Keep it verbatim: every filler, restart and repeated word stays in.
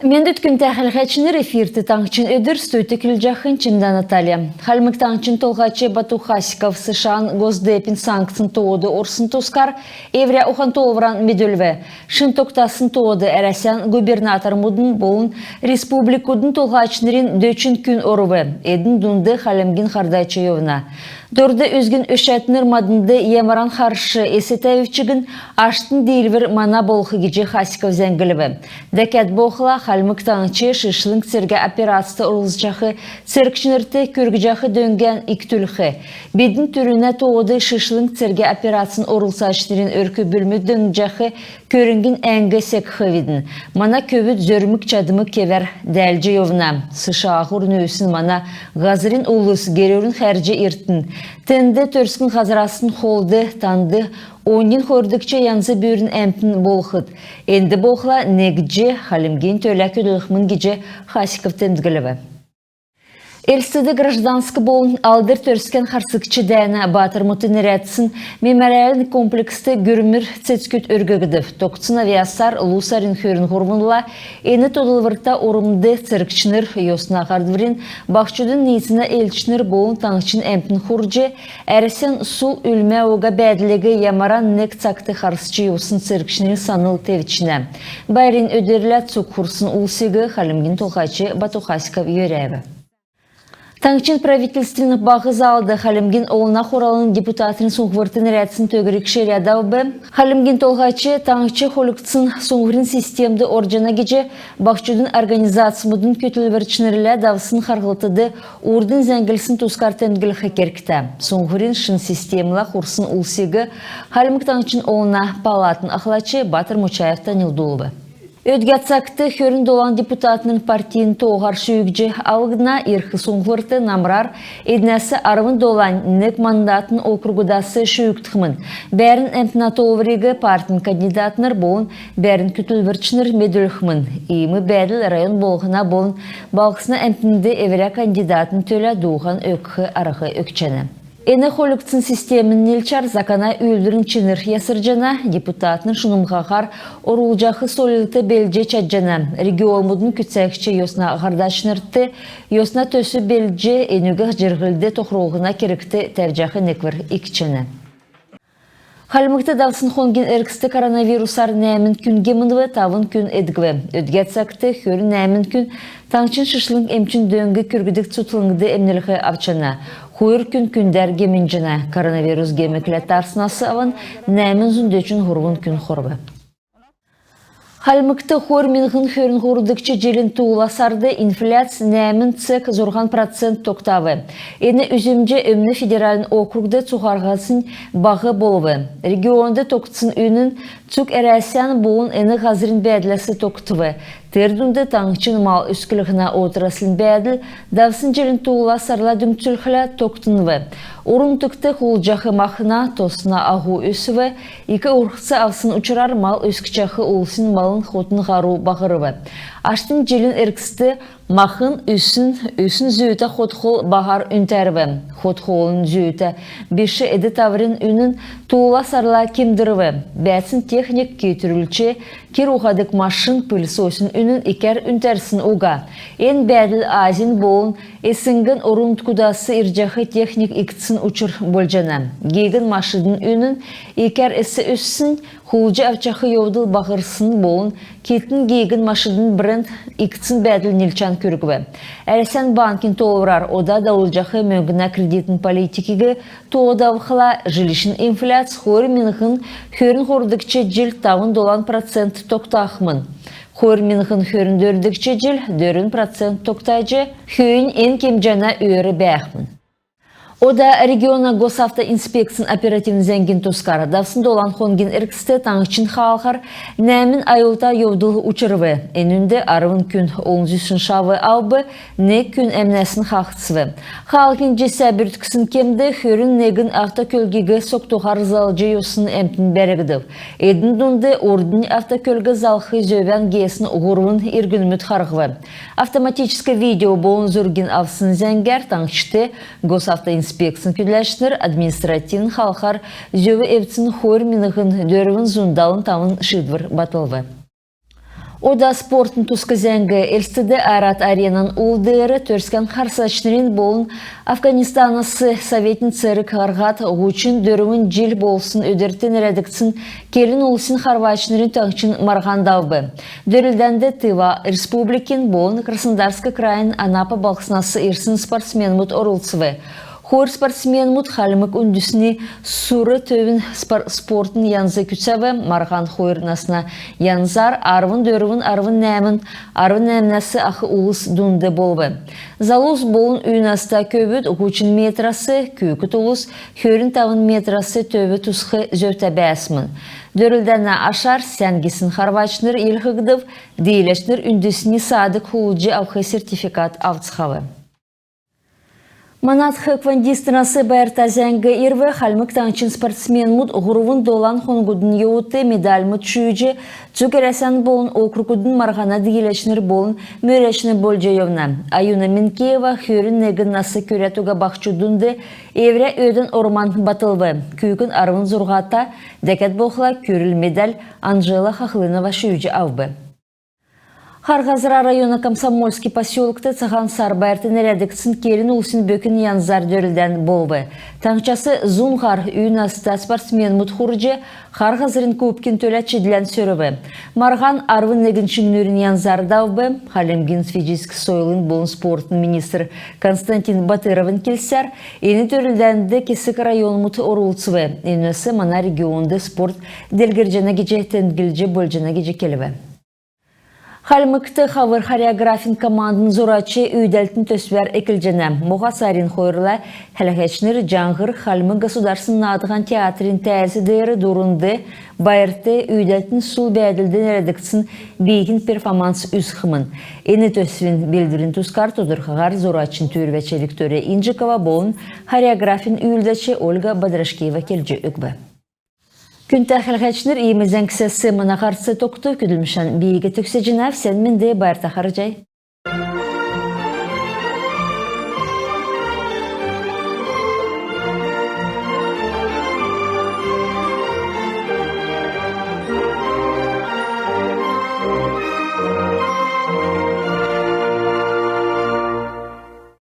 Мендвт, күндтә хәләһәчнр! Эфирт «Таңһчин өдр», студьд көдлҗәхнь Чимдә Наталья. Хальмг Таңһчин Толһач Бату Хасиков США-н Госдепин санкцин тоод орсн тускар эврә ухан-тоолвран медүлв. Шин тогтасн тоод Әрәсән губернатормудын болн республикудын толһачнрин дөчн күн орв. Эдн дунд Хальмгин һардач йовна. Дорд үзгин өшәтнр маднд ямаран харш эс тәвв чигн, аштнь диилвр мана болх гиҗ Хасиков зәңглв. Дәкәд болхла, Хальмг Таңһч шишлң цергә операцд орлцҗах цергчнрт күргҗәх дөңгән икдүлх. Бидн түрүнә тоод шишлң цергә операцин орлцачнрин өрк-бүлмүд дөңнҗәх көрңгин әңг секхвидн. Мана көвүд зөрмг-чадмг кевәр дәәлҗ йовна. США-һур нүүсн мана һазрин улс герүрн хәрҗ иртн. Тенд төрскн һазрасн холд танд оньдин хойрдгч янз бүрин әмтн болхт. Энд болхла негдҗ Хальмгин төлә көдлхмн гиҗ Хасиков темдглв. Элстд гражданск болн Алдр Төрскән харсгч дәәнә баатрмудт нерәдсн мемориальн комплекст гүрмүр цецгүд өрггдв. Тогтсн авъясар лу сарин хөрн һурвнла эн тодлврта ормд цергчнр, йосна һардврин, баһчудын ниицәнә элчнр болн таңһчин әмтн хурҗ, Әрәсән сул үлмә уга бәәдлиг ямаран нег цагт харсҗ йовсн цергчнрин санл тевчнә. Байрин өдрлә цуг хурсн улсиг Хальмгин Толһач Бату Хасиков йөрәв. Таңһчин правительствин баһ залд Хальмгин Олна Хуралын депутатнрин суңһврт нерәдсн төгрг ширә давв. Хальмгин Толһач таңһч хольгдсн суңһврин системд орҗана гиҗ баһчудын организацмудын көтлврчнрлә давсн харһлтд урднь зәңглсн тускар темдглх кергтә. Суңһврин шин системлә хурсн улсиг Хальмг Таңһчин Олна палатын ахлач Батр Мучаев таньлдулв. Өдгә цагт хөрн долан депутатнрин партин тооһар шүүҗ авгдна. Ирх суңһврт намрар эднәс арвн долань нег мандатн округудас шүүгдхмн. Бәәрн әмтнә тоолвриг партин кандидатнр болн бәәрн көтлврчнр медүлхмн. Иим бәәдл район болһна болн балһсна әмтнд эврә кандидатин төлә дууһан өгх арһ өгчәнә. Эн хольгдсн системин нилчәр закона үүлдврин чинр ясрҗана, депутатнр шунмһаһар орулҗах сольлт белдҗ чадҗана, регионмудын күцәгч йосна һардачнрт йосна төсв белдҗ, энүг җирһлд тохрулһна кергт тәвҗәх неквр икдҗәнә. Хальмгт давсн хонгин эргцд коронавирусар нәәмн күн гемнв, тавн күн эдгв. Өдгә цагт хөрн нәәмн күн таңһчин шишлң эмчин дөң күргдг цутхлңд эмнлһ авчана. Хойр күн күндәр гемнҗәнә. Коронавирус гемлә тарснас авн нәәмн зун дөчн һурвн күн хорв. Хальмгт хойр миңһн хөрн һурвдгч җилин туула сард инфляц нәәмн цег зурһан процент тогтав. Эн үзмҗ Өмн федеральн округд цуһараһаснь баһ болв. Регионд тогтсн үнн цуг Әрәсән болн эн һазрин бәәдләс тогтв. Тер дунд таңһчин мал өсклһнә отраслин бәәдл давсн җилин туула сарла дүңцүлхлә тогтнв. Орн-нутгт хулдҗах махна, тосна аһу өсв. Ик урһц авсн учрар мал өскҗәх улсин малын хотын һару баһрв. Аштнь җилин эргцд махн, үсн, үсн зүүтә хот-хол баһар үнтәрв. Хот-холын зүүтә биш эд-таврин үнн туула сарла кимдрв. Бәәцин техник, киитрүлч, кир уһадг машин, пылесосин үнн икәр үнтәрсн уга. Эн бәәдл Азин болн СНГ-н орн-нутгудас ирҗәх техник икдсн учр болҗана. Гиигн машидын үнн икәр эс өссн, хулдҗ авчах йовдл баһрсн болн китдин гиигн машидын бренд икдсн бәәдл нилчән күргв. Әрәсән банкин тоолврар ода давулҗах мөңгнә-кредитн политикиг тодлхла, жилищн инфляц хойр миңһн хөрн һурвдгч җил тавн долан процент тогтахмн. Хойр миңһн хөрн дөрвдгч җил дөрвн процент тогтаҗ, хөөннь эн кемҗәнә өөр бәәхмн. Ода региона Госавтоинспекцин оперативн зәңгин тускар. Давсн долан хонгин эргцд таңһчин хаалһар нәәмн аюлта йовдл учрв. Энүнд арвн күн олн зүсн шав авв, нег күн әмнәсн хаһцв. Хаалһин җисә бүртксн кемд хөрн негн автокөлгиг согтуһар залҗ йовсн әмтн бәргдв. Эдн дунд урднь автокөлг залх зөвән геесн һурвн иргнмүд харһв. Автоматическ видео болн зургин авсн зәңгәр таңһчд Госавтоинспекцин көдләчнр административн халхар зөв эвдсн хойр миңһн дөрвн зун далн тавн шиидвр батлв. Ода спортын туск зәңг. Элстд «Арат Аренан» ул деер Төрскән харсачнрин болн Афганистанас советин церг һарһад һучн дөрвн җил болсн өдрт нерәдгдсн келн улсин харһачнрин таңһчин марһан давв. Дөрлдәнд Тыва Республикин болн Краснодарск крайин Анапа балһснас ирсн спортсменмүд орлцв. Хойр спортсменмүд хальмг үндсни сур төвин спор-, спортын янз күцәв. Марһан хойр насна янзар арвн дөрвн, арвн нәәмн, арвн нәәмнәс ах улс дунд болв. Залус болн үй наста көвүд һучн метрәс, күүкд улс хөрн тавн метрәс төв тусх зөвтә бәәсмн. Дөрлдәнә ашар сән гисн харһачнр йилһгдв, дииләчнр үндсни саадг хулдҗ авх сертификат авцхав. Мана тхэквондистнрәс байрта зәңг ирв. Хальмг Таңһчин спортсменмүд һурвн долан хонгудын йовудт медальмуд шүүҗ, цуг Әрәсән болн округудын марһана дииләчнр болн мөрәчнр болҗ йовна. Аюна Минкеева хөрн негн нас күрәд уга баһчуд дунд эврә өөдән орман батлв. Күүкн арвн зурһата, дәкәд болхла күрл медаль Анжела Хахлынова шүүҗ авв. Хар Һазра района Комсомольский поселкт Цаһан Сар байрт нерәдгдсн келн улсин бөкин янзар дөрлдән болв. Таңһчас зун һар үй наста спортсменмүд хурҗ, Хар Һазрин кубкин төлә чидлән сөрв. Марһан арвн негн чиңнүрин янзар давв. Хальмгин физическ сойлын болн спортын министр Константин Батыровин келсәр, эн дөрлдәнд кесг районмуд орлцв. Энүнәс мана регионд спорт делгрҗәнә гиҗ темдглҗ болҗана гиҗ келв. Хальмгт хавр хореографин командын зурач үүдәлтин төсвәр эклҗәнә. Моһа сарин хойрла хәләһәчнр «Җаңһр» Хальмг государственн наадһан театрин тәәз деер дурнд, байрт, үүдәлтин сул бәәдлд нерәдгдсн бииһин перформанс үзхмн. Эн төсвин белдврин тускар тодрхаһар зурачин түүрвәч Виктория Инжикова болн хореографин үүлдәч Ольга Бадрашкиева келҗ өгв. Күндтә хәләһәчнр, иим зәңгсәс мана һарц тогтв. Көдлмшән би төгсәҗәнәв. Сән менд, байрта харһий.